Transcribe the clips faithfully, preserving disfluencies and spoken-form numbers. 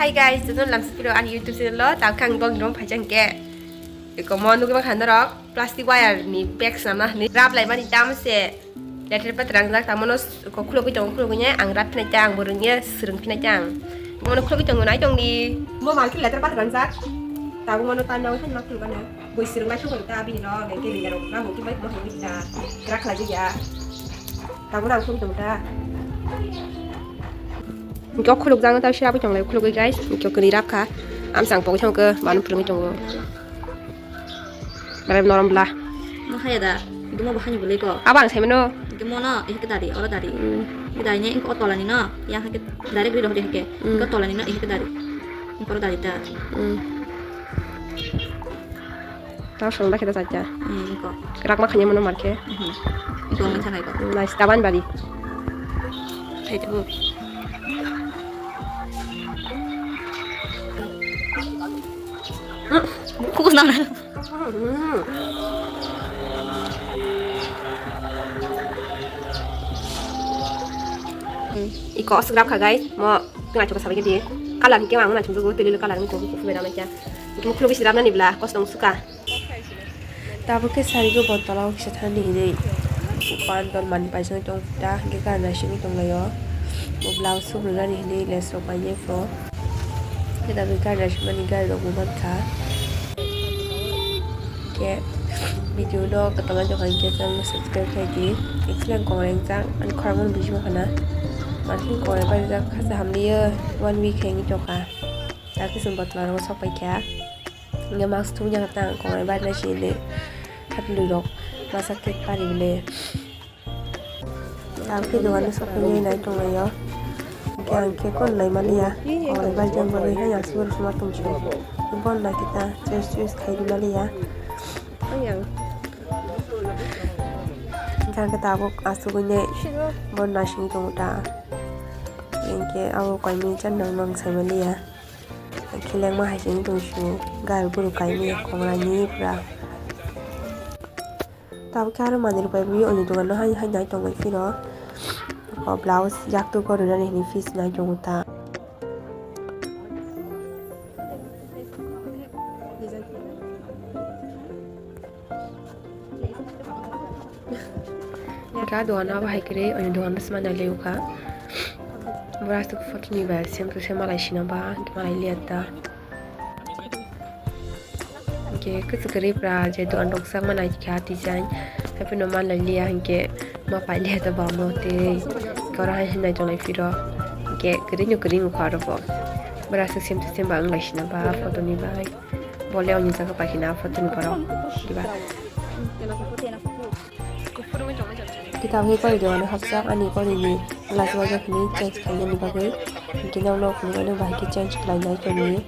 Hi guys, jotono lamsipiro ani YouTube channel o, tamo khe ang bong rom phaijak hwnkhe. Eko mo nugwi mankha norok, plastic wire ni bag swnamna hinwi rap laimani tamo se letter patrang jak, tamo no ko khulogwi tongo, khulogwi ne ang rap phinai ta, ang bo rwngye swrwng phinai ta ang. Mo no khulogwi tongo, nai tong di. Mo mal khe letter patrang jak. Tamo mo no tan nawi than ma khulogana. Bui swrwng lai sung ta bini no, ne ke ni rok na mo ki bai mo ta. Krak khlai ya. Tamo no ang khulogwi tongo ta. Hingke o khulukjakno ta sirabwi tonglai, khulugwi guys, hingke o kwrwi rapkha. Amsang pogwi thangkhe, manu phulugwi tongo. Belai norom bla. Mo haya da, hingke mo bo hani bolai ko. Abo ang saimano. Hingke mo no, ihe ke dari, oro dari. Hmm. Ke dari ne, hingke o tolani no, yang hingke direct ri rohori hingke. Hmm. Hingke o tolani no, ihe ke dari. Hingke oro dari ta. Hmm. Tao song bakhe ta chacha. Hmm, iko. Rakma khanya mano markhe. Mhm. Iko wngwi thangkha iko. Nice, taban bari. Khai tabuk. Kukus nang. Iko aswk rapkha guys, mo tuna chukha sabai khe di. Color hwnkhe ang mano chumjagwi, twi lilo color wngkha, kuphur bai ramai kha. Hwnkhe mo khulugwi se ramnani bla, kosong sukha. Tabuk khe sarigo bo tola o kisa thani hinwi pan ton mani paisingwi tong ta, hwnkhe gari naisingwi tonglaio. Bo blouse subrwnani hinwi lace rok painai pho. Khe tabuk gari naisingmani gari rok bo mankha. Khe video no kwtal nai tongkha hinkhe channel no subscribe khai di. Actually ang kongrai wngjak, ani khorang mano buji mankha na. Mani kongrai barijak kha sa hamliyo, one week hai wngwi tongkha. Tabuk khe chwng bo tola rogo sok paikha. Hingke mask thumya khe tang kongrai barina sini. Hapli rok masa cake pari bile. Ang khe dogan o sokphainai nai tonglaio. Hingke ang cake o nai maliya. Kongrai barina bagwi hai aswk rwsma tongsi. Bon nai khe ta choice choice khai di maliya. Hingke ang khe tabuk asugwi nai bon naising tongo ta. Hingke abo kaimui chan nang nang sai maliya. Khelengma hai se wngtong su, gari guru kaimani kongrai ni pura. Tabuk khe aro manwi rok bai bui oni dogan no hai hai nai tongwi phiro. O blouse yak tu gori nani hini piece nai tongo ta. Ga dogan abo hai kwrwi, ani dogan bwsma nai liya kha. Bwrasuk photo ni bai same to same malai sina ba, malai liya ta. Hingke kwchwk kwrwi bwra je dogan rok sak ma nai kha design. Hapheno malai liya hingke ma pai liya ta ba mo tei. Koro hai hinai tonglai phiro. Hingke kwrwi no kwrwi wngkha oro bo. Bwrasuk same to same ba wnglai sina ba photo ni bai. Bole oni jaga paikhe na photo ni borok diba. Kitab khe koi dogan hapjak ani koi ni glass wajak hini change khaina ni bagwi. Hingke nok nok ni ano bahai khe change khlai nai khe ni.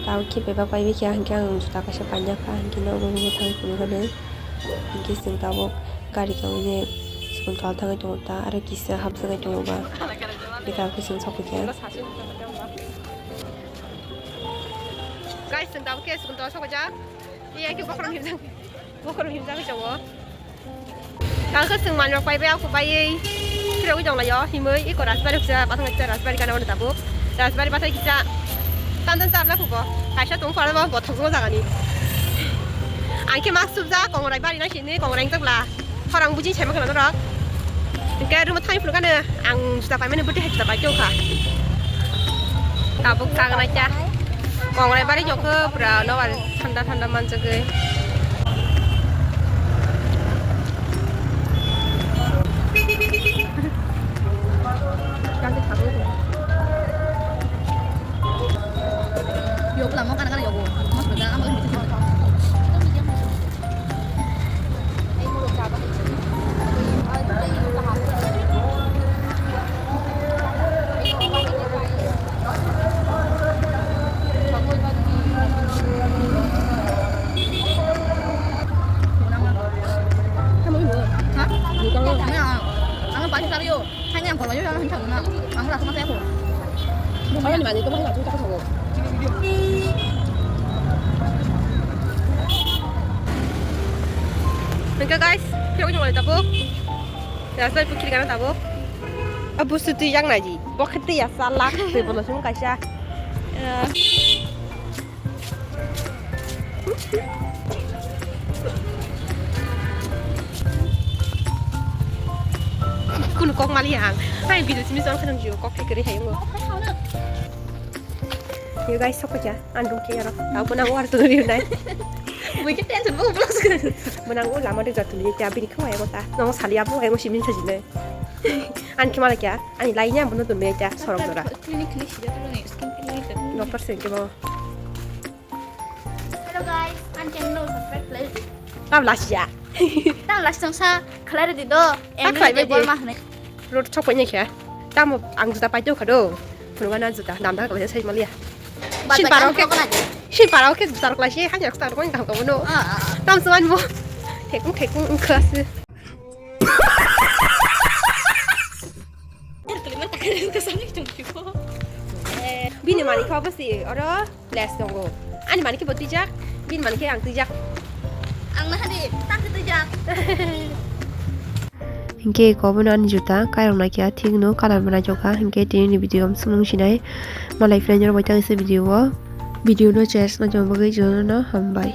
Tao khe bebak pai bikha hingke ang juta kaisa paina kha hingke nogo nogo thang phuru hwnwi hingke chwng tabuk gari kangwi sukun kal thangwi tongo ta aro kisa hapjagwi tongo ba hingke tao khe chwng sokphaikha. Guys, chwng tabuk khe sukun kal sokphaijak. Iya khe bokhorok himjak, bokhorok himjagwi tongo. Tangkhe chwng manwi rok paibai, aku paiwi phirogwi tonglaio, himwi iko Rajbari kisa, bathang kisa Rajbari gana ono tabuk. Rajbari bathai kisa tantan charna kubo, kaisa tong phano bo bothok jagani. Ang khe mask subjak, kongrai bari nang sini, kongrai wngjak bla. Khorang buji saima khwna norok. Hingke room o thangwi phunukha no, ang juta paimani bwtwi hai juta pai tongkha. Tabuk chagnai cha. Kongrai bari jokhe pura nobar thanda thanda manjagwi. Yogo lama kana kana yogo. Mas beda ama. Hah? Ano pakai sario. Hanya yang kalau yang sama na, ang rasa masih aku. Bukan yang balik, bukan yang aku tak tahu. Hingke guys, Khe ujung lai tabuk. Ya sai pukiri kana tabuk. Abu sutu yang naji. Bokhe twi ya salak twi bono sung kaisa. Kun kok mali ang. Hai video simi son khadang jiyo kok khe kri hai ngo. You guys, sok kya? Andung khe yaro. Tau bo nang war tu ri nai. Bui khe tension bo vlog sukha. Bo nang o lama de jatu ni ta bini khwa ya ta. Nang sali abo ai mo simin sajine. An khe mala kya? Ani lai nya bo no tu me ta sorok dora. Clinic clinic sida tu ni skin clinic. Doctor sen ke bo. Hello guys, an channel no subscribe khlai. Tam last ya. Tam last tong sa khlai ridi do. Em khlai ridi bai di. Bol ma hne. Road chok pai nya kya? Tamo ang juta pai to khado. Phunugana juta dam da khlai sai maliya. Sin paro khe. Sin paro khe juta khlai si hanya juta khlai kam kamo no. Tam suan mo. Thekung thekung khas. Bini mani kho basi oro. Less tongo. Ani mani khe bo twijak, bini mani khe ang twijak. Ang na hani, tak twijak. Hinkhe eko bono ani juta kairok naikha thik no colour bo naithokha. Hinkhe tini ni video ang swngwng sinai. Malai phinai norok bai tang kisa video o. Video no church no chong bagwi jotono no hambai.